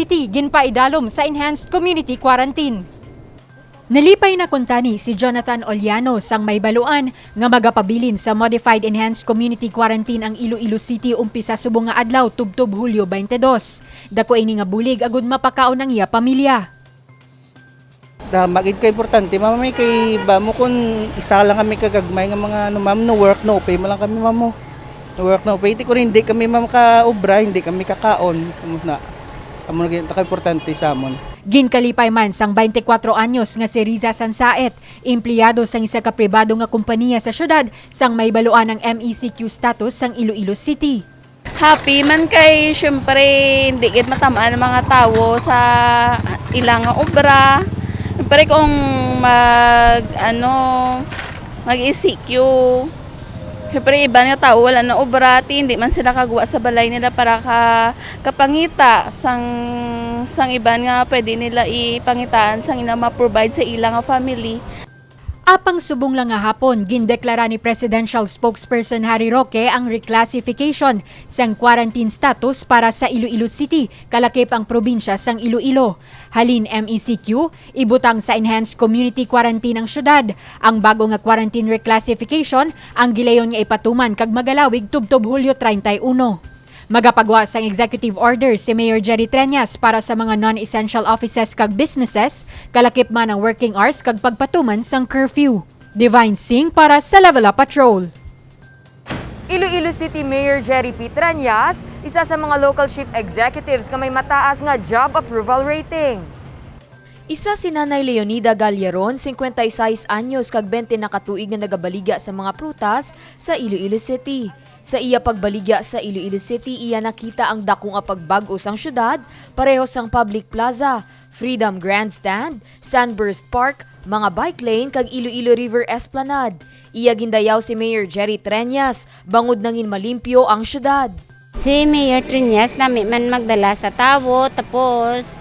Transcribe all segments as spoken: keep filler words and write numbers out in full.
City ginpaidalom sa enhanced community quarantine. Nalipay na kuntani si Jonathan Oliano sang Maybaluan nga magapabilin sa modified enhanced community quarantine ang Iloilo City umpisa subong nga adlaw tubtob Hulyo twenty-two. Dako ini nga bulig agud mapakaon ang iya pamilya. Tama gid ka importante, ma'am, eh, kay ba mo kung isa lang kami kagagmay nga mga ano, ma'am, no work, no pay man lang kami, ma'am, mo. No work, no pay. Ti kung hindi kami, ma'am, kaobra, hindi kami kakaon. Amo na. Amo na gid ka importante sa amon. Ginkalipay man sang twenty-four anyos nga si Riza Sansaet, empleyado sang isa ka pribado nga kompanya sa syudad, sang mahibaluan ang M E C Q status sang Iloilo City. Happy man kay, syempre, hindi gid matamaan ang mga tawo sa ilang obra. Syempre, kung mag, ano, mag E C Q, syempre, iban nga tawo wala na obra, ti hindi man sila kagwa sa balay nila para ka, kapangita sang, sang iban nga pwede nila ipangitaan sang ila ma-provide sa ila nga family. Apang subong lang nga hapon, gindeklara ni Presidential Spokesperson Harry Roque ang reclassification sang quarantine status para sa Iloilo City, kalakip ang probinsya sang Iloilo. Halin M E C Q, ibutang sa enhanced community quarantine ang syudad. Ang bago nga quarantine reclassification ang gilayon nga ipatuman kag magalawig tubtob Hulyo treinta y uno. Magapagwa sang executive order si Mayor Jerry Treñas para sa mga non-essential offices kag businesses, kalakip man ang working hours kag pagpatuman sang curfew. Divine Singh para sa Level Up Patrol. Iloilo City Mayor Jerry P. Treñas, isa sa mga local chief executives nga may mataas nga job approval rating. Isa si Nanay Leonida Gallaron, singkwenta y seis anyos kag bente na ka tuig nga nagabaligya sa mga prutas sa Iloilo City. Sa iya pagbaligya sa Iloilo City, iya nakita ang dako nga pagbag-o sang syudad, pareho sang public plaza, Freedom Grandstand, Sunburst Park, mga bike lane kag Iloilo River Esplanade. Iya gindayaw si Mayor Jerry Treñas bangod nangin malimpyo ang syudad. Si Mayor Treñas nami man magdala sa tawo, tapos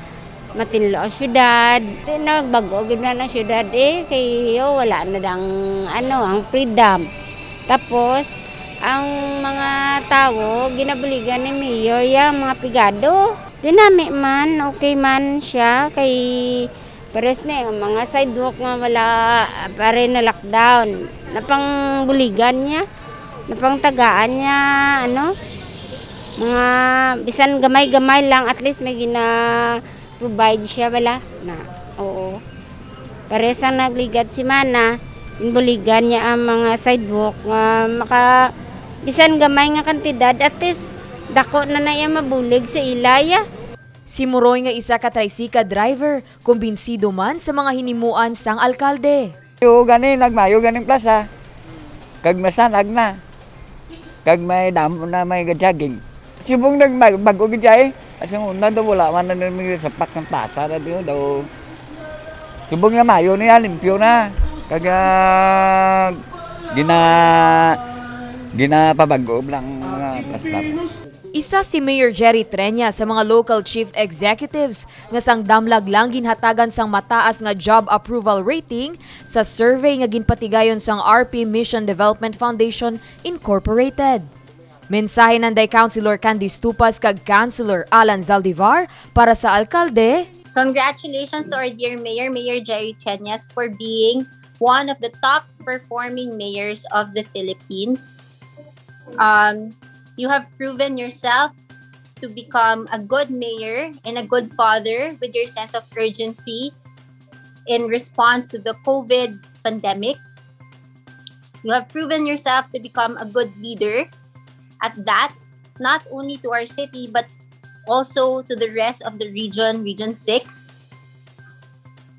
matinlo ang syudad. Di nagbag-o gid man ang syudad eh, kay yo, wala na dang ano, ang freedom. Tapos ang mga tawo ginabuligan ni Mayor ya mga pigado. Di nami man, okay man siya kay pares ni ang mga sidewalk nga wala pa rin na lockdown. Napangbuligan niya, napangtagaan niya ano, mga bisan gamay-gamay lang, at least may gina-provide siya bala na. Oo. Pares ang nagligad si Mana, inbuligan niya ang mga sidewalk nga maka bisan gamay nga kantidad, at least dako na na iya mabulig sa ilaya. Si Muroy nga isa ka tricycle driver, kumbinsido man sa mga hinimuan sang alkalde. Yo gani nagmayo ganing plaza. Kag masanag na. Kag may damo na may jogging. Subong nag bag-o gid ay. Kasi una daw wala man na nang sapak ng plaza na diyo daw. Subong na mayo niya, limpyo na. Kag ah, gina ginapabago lang mga plaza. Isa si Mayor Jerry Treñas sa mga local chief executives nga sang damlag lang ginhatagan sang mataas nga job approval rating sa survey nga ginpatigayon sang R P Mission Development Foundation Incorporated. Mensahe nanday Councilor Candice Tupas kag Councilor Alan Zaldivar para sa alkalde. Congratulations to our dear Mayor, Mayor Jerry Treñas, for being one of the top performing mayors of the Philippines. Um, you have proven yourself to become a good mayor and a good father with your sense of urgency in response to the COVID pandemic. You have proven yourself to become a good leader at that, not only to our city, but also to the rest of the region, Region six.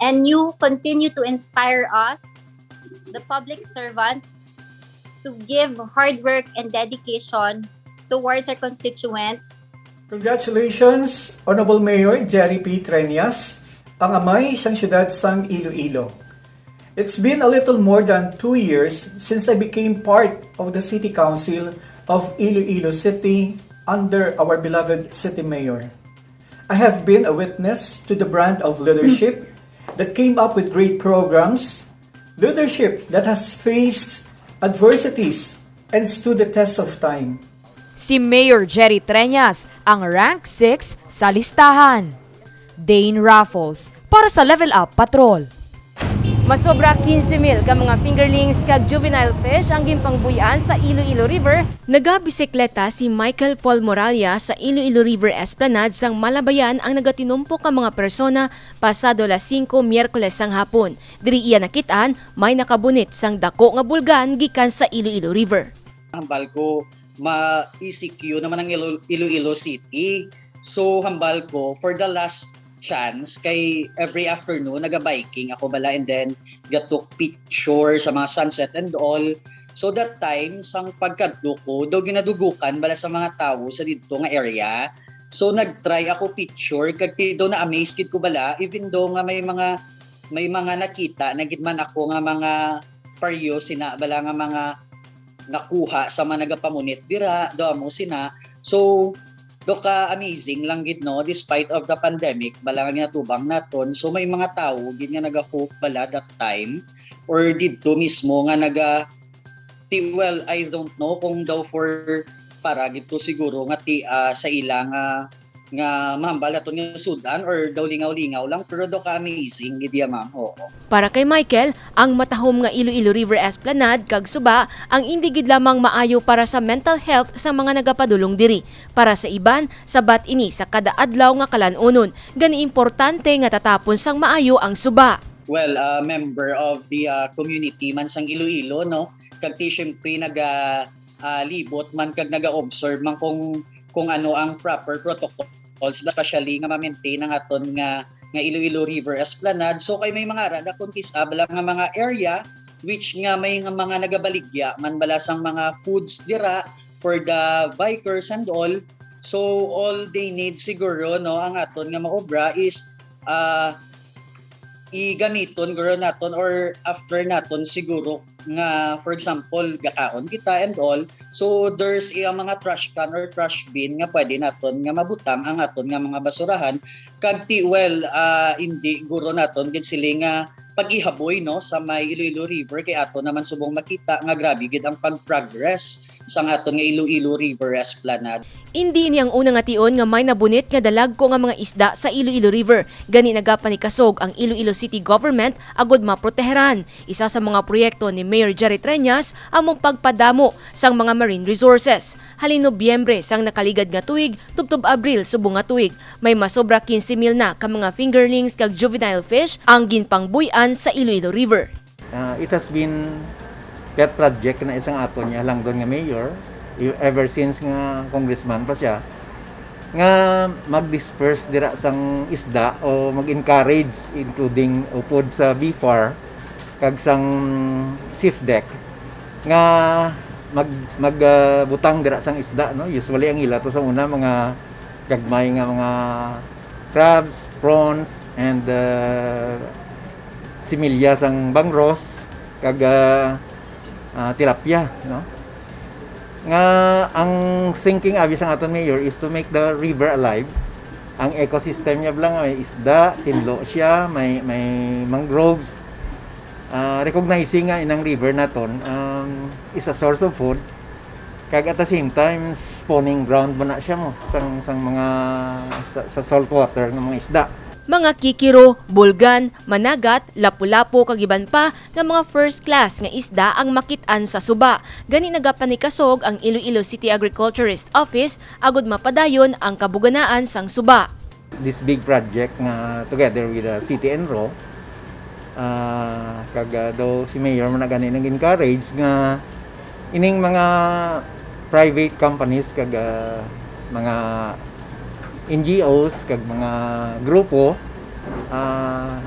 And you continue to inspire us, the public servants, to give hard work and dedication towards our constituents. Congratulations, Honorable Mayor Jerry P. Treñas, ang amay sang siyudad sang Iloilo. It's been a little more than two years since I became part of the City Council of Iloilo City under our beloved City Mayor. I have been a witness to the brand of leadership that came up with great programs, leadership that has faced adversities and stood the test of time. Si Mayor Jerry Treñas ang rank six sa listahan. Dane Raffles para sa Level Up Patrol. Masobra quince mil ka mga fingerlings kag juvenile fish ang ginpangbuy-an sa Iloilo River. Nagabisikleta si Michael Paul Moralia sa Iloilo River Esplanade sang Malabayan ang nagatinumpo ka mga persona pasado alas singko Miyerkules sang hapon. Diri iya nakit-an may nakabunit sang dako nga bulgan gikan sa Iloilo River. Hambal ko, ma-E C Q naman ang Ilo-, Iloilo City. So, hambal ko, for the last chance, kay every afternoon, naga-biking ako bala, and then gatook picture sa mga sunset and all. So, that time, sang pagkadto ko, daw ginadugukan bala sa mga tawo sa didto nga area. So, nag-try ako picture, kag ti-, daw na-amaze gid ko bala, even though nga may mga, may mga nakita na gid man ako nga mga paryo sina bala nga mga nakuha sa mga nagapamunit dira, daw amo sina. So, do ka amazing lang gid, no, despite of the pandemic, bala nga ginatubang naton. So, may mga tawo gid nga nagahope bala that time or didto mismo nga naga-, ti-, well, I don't know kung daw for para gid to siguro nga ti-, ah, sa ila nga, nga mahambal naton nga sud-an or daw lingaw-lingaw lang, pero daw ka amazing gid ya, ma'am. Oo. Para kay Michael, ang matahom nga Iloilo River Esplanade kag suba ang indi gid lamang maayo para sa mental health sa mga nagapadulong diri. Para sa iban, sabat ini sa kada adlaw nga kalan-unon. Gani importante nga tatapon sang maayo ang suba. Well, ah, member of the, ah, community man sang Iloilo, no? Kag ti siyempre naga, ah, libot man kag naga-observe man kung, kung ano ang proper protocols, especially nga ma-maintain ang aton nga, nga Iloilo River Esplanade. So, kay may mga ara na kung kis-, ah, bala nga mga area which nga may nga mga nagabaligya man bala sang mga foods dira for the bikers and all. So, all they need siguro, no, ang aton nga maobra is, ah, igamiton guro naton or after naton siguro nga, for example, gakaon kita and all. So, there's a mga trash can or trash bin nga pwede naton nga mabutang ang aton nga mga basurahan. Kag ti, well, ah, indi guro naton gid sila nga pag-ihaboy, no, sa may Iloilo River, kay ato naman subong makita nga grabe gid ang pag-progress sang aton nga Iloilo River Esplanade. Indi ini ang una nga tion nga may nabunit nga dalagko nga mga isda sa Iloilo River. Gani nagapanikasog ang Iloilo City Government agud maproteheran. Isa sa mga proyekto ni Mayor Jerry Treñas amo ang pagpadamo sang mga marine resources. Halin Nobyembre sang nakaligad nga tuig tubtob Abril subong nga tuig, may masobra quince mil na ka mga fingerlings kag juvenile fish ang ginpangbuy-an sa Iloilo River. Ah, it has been pet project na isang aton niya, halangdon nga mayor, e-, ever since nga congressman pa siya, nga mag-disperse dira sang isda o mag-encourage, including upod sa B far kag sang SIFDEC, nga mag-, mag, ah, butang dira sang isda, no? Usually, ang ila to sa una, mga gagmay nga mga crabs, prawns, and, ah, similya sang bangros, kag, ah, ah, tilapia, no? Nga ang thinking abi sang aton mayor is to make the river alive. Ang ecosystem niya bala nga may isda, tinlo siya, may, may mangroves. Ah, recognizing nga inang river naton, um, is a source of food, kag at the same time, spawning ground mo na siya mo sang, sang mga sa, sa salt water nga mga isda. Mga kikiro, bulgan, managat, lapu-lapu, kag iban pa nga mga first class nga isda ang makit-an sa suba. Gani nagapanikasog ang Iloilo City Agriculturist Office agud mapadayon ang kabuganaan sang suba. This big project nga together with the city and ro, ah, kag, ah, daw si Mayor man na gani nag-encourage nga ining mga private companies kag, ah, mga N G Os kag mga grupo, ah,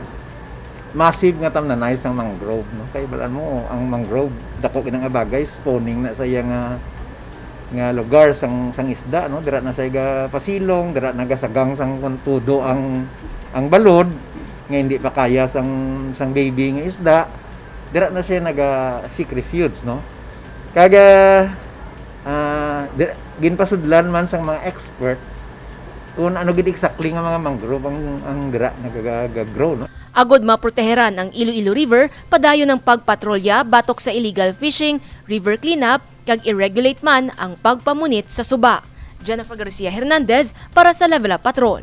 massive nga tamnanay sang mangrove, no? Kay balaan mo, ang mangrove, dako gid nga bagay, spawning na sa iya nga, nga lugar sang, sang isda, no? Dira na siya gapasilong, dira na gasagang sang kon tudo ang, ang balod, nga hindi pa kaya sang, sang baby nga isda, dira na siya naga-seek refuge, no? Kag, ah, dira, ginpasudlan man sang mga expert kung ano gid exactly nga mga mangrove ang, ang dira nagaga-, ga-grow, no? Agod maproteheran ang Iloilo River, padayon ang pagpatrolya batok sa illegal fishing, river cleanup, kag i-regulate man ang pagpamunit sa suba. Jennifer Garcia Hernandez para sa Level Up Patrol.